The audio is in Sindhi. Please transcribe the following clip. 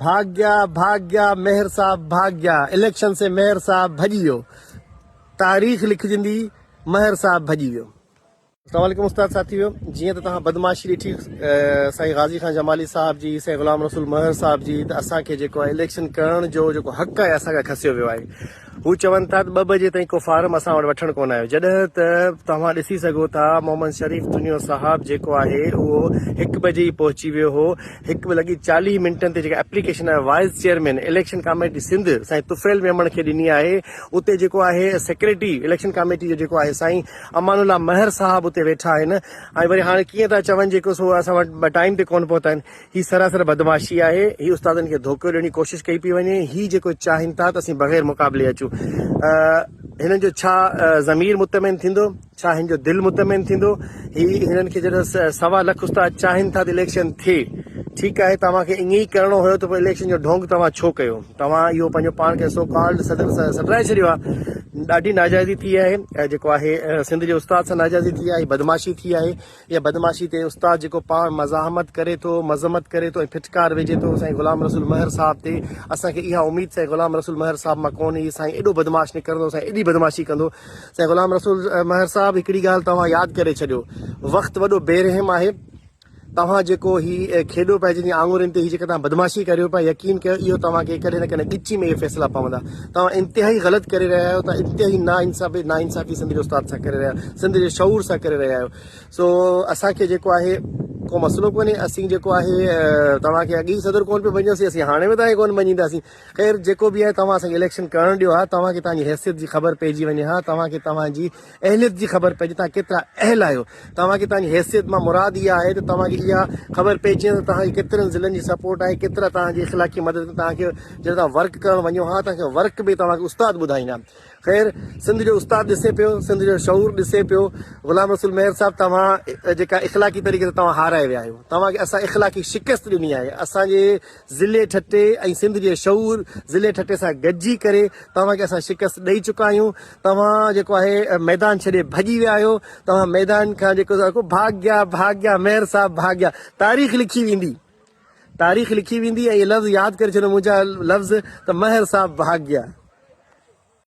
ڀاڳ گيا ڀاڳ گيا مهر صاحب ڀاڳ گيا اليڪشن سي مهر صاحب ڀڄي ويو تاريخ لکجندي مهر صاحب ڀڄي ويو. اسلام عليڪم استاد ساٿيو جيئن ته توهان بدمعاشي ڏٺي سائين غازي خان جمالي صاحب جي سائين غلام رسول مهر صاحب جي ته اسان کي جيڪو آهي اليڪشن ڪرڻ جو جيڪو حق آهي اسان کان کسيو ويو آهي هو چون ٿا ته ٻه بجي تائين ڪو فارم اسان وٽ وٺڻ ڪونه آيو جڏهن ته توهان ڏسي سگهو ٿا محمد شريف تنيو صاحب جيڪو آهي اهو هڪ بجي ئي پهچي ويو هو هڪ لڳي 40 منٽن تي جيڪا ايپليڪيشن آهي vice chairman election committee Sindh سائين طفيل ميمڻ کي ڏني آهي اتي جيڪو آهي سيڪريٽري اليڪشن ڪاميٽي جو جيڪو آهي سائين امان الله مهر صاحب اتي ويٺا آهن ۽ وري هاڻي ڪيئن ٿا چون جيڪو سو اسان وٽ ٽائيم تي ڪونه پهتا آهن. هي سراسر بدمعاشي آهي. هي استادن کي ڌوڪو ڏيڻ جي ڪوشش ڪئي پئي وڃي. هي جيڪو چاهين ٿا ته اسين بغير مقابلي اچون. هنن جو ڇا ضمير مطمئن ٿيندو؟ ڇا هن جو دل مطمئن ٿيندو؟ هي هنن کي جڏهن سوا لک استاد چاهين ٿا ته اليڪشن ٿئي. ٺيڪ آهي توهان کي ائين ئي ڪرڻو هيو ته پوء اليڪشن جو ڍونگ توهان ڇو ڪيو؟ توهان اهو پنهنجو پاڻ کي سو ڪالڊ صدر سڏرائي ڇڏيو آهي. ڏاڍي ناجائزي ٿي آهي ۽ جيڪو آهي سنڌ جي استاد سان ناجائزي ٿي آهي بدمعاشي ٿي آهي. اها بدمعاشي تي استاد جيڪو پاڻ مزاحمت ڪري ٿو، مذمت ڪري ٿو ۽ ڦٽڪار وجهي ٿو سائين غلام رسول مهر صاحب تي. اسان کي اها اميد سائين غلام رسول مهر صاحب مان ڪونه هئي سائين ايڏو بدمعاش نڪرندو سائين ايڏي بدمعاشي ڪندو. سائين غلام رسول مهر صاحب هڪڙي ڳالهه توهان ياد ڪري ڇڏيو وقت وڏو بي رحم آهي. توهان جيڪو هي کيڏو پيا جن جي آڱرين تي هي جيڪا توهان بدمعاشي ڪريو پيا يقين ڪيو اهو توهان کي ڪڏهن نه ڪڏهن ڳچي ۾ اهي فيصلا پوندا توهان انتهائي غلط ڪري رهيا آهيو توهان انتهائي نا انصافي نا انصافي سنڌ جي استاد سان ڪري رهيا آهيو سنڌ جي شعور سان ڪري رهيا آهيو سو اسان کي جيڪو آهي ڪو مسئلو ڪونهي اسين جيڪو آهي توهان کي اڳي ئي صدر ڪون پيو مڃيوسين اسين هاڻي به توهان کي ڪون مڃينداسين خير جيڪو به آهي توهان اسان کي اليڪشن ڪرڻ ڏيو ها توهان کي توهان جي حيثيت جي خبر پئجي وڃي ها توهان کي توهان جي اهليت جي خبر پئجي توهان ڪيترا اهل آهيو توهان کي توهان جي حيثيت مان مراد اها آهي ته توهان کي اها خبر پئجي وڃي ته توهان کي ڪيترن ضلعن جي سپورٽ آهي ڪيترا توهان جي اخلاقي مدد توهان کي جڏهن توهان ورڪ ڪرڻ وڃو ها توهان کي ورڪ به توهان کي استاد ٻڌائيندا خير سنڌ جو استاد ڏسي پيو سنڌ جو شعور ڏسي پيو غلام رسول مهر صاحب توهان جيڪا اخلاقي طريقي سان توهان هارائي ويا آهيو توهان کي اسان اخلاقي شڪست ڏني آهي اسان جي ضلعي ٺٽي ۽ سنڌ جي شعور ضلعي ٺٽي سان گڏجي ڪري توهان کي اسان شڪست ڏئي چڪا آهيون توهان جيڪو آهي ميدان ڇڏي ڀڄي ويا آهيو توهان ميدان کان جيڪو ڀاڳ گيا ڀاڳ گيا مهر صاحب ڀاڳ گيا تاريخ لکي ويندي تاريخ لکي ويندي ۽ لفظ ياد ڪري ڇڏيو منهنجا لفظ ته مهر صاحب ڀاڳ گيا.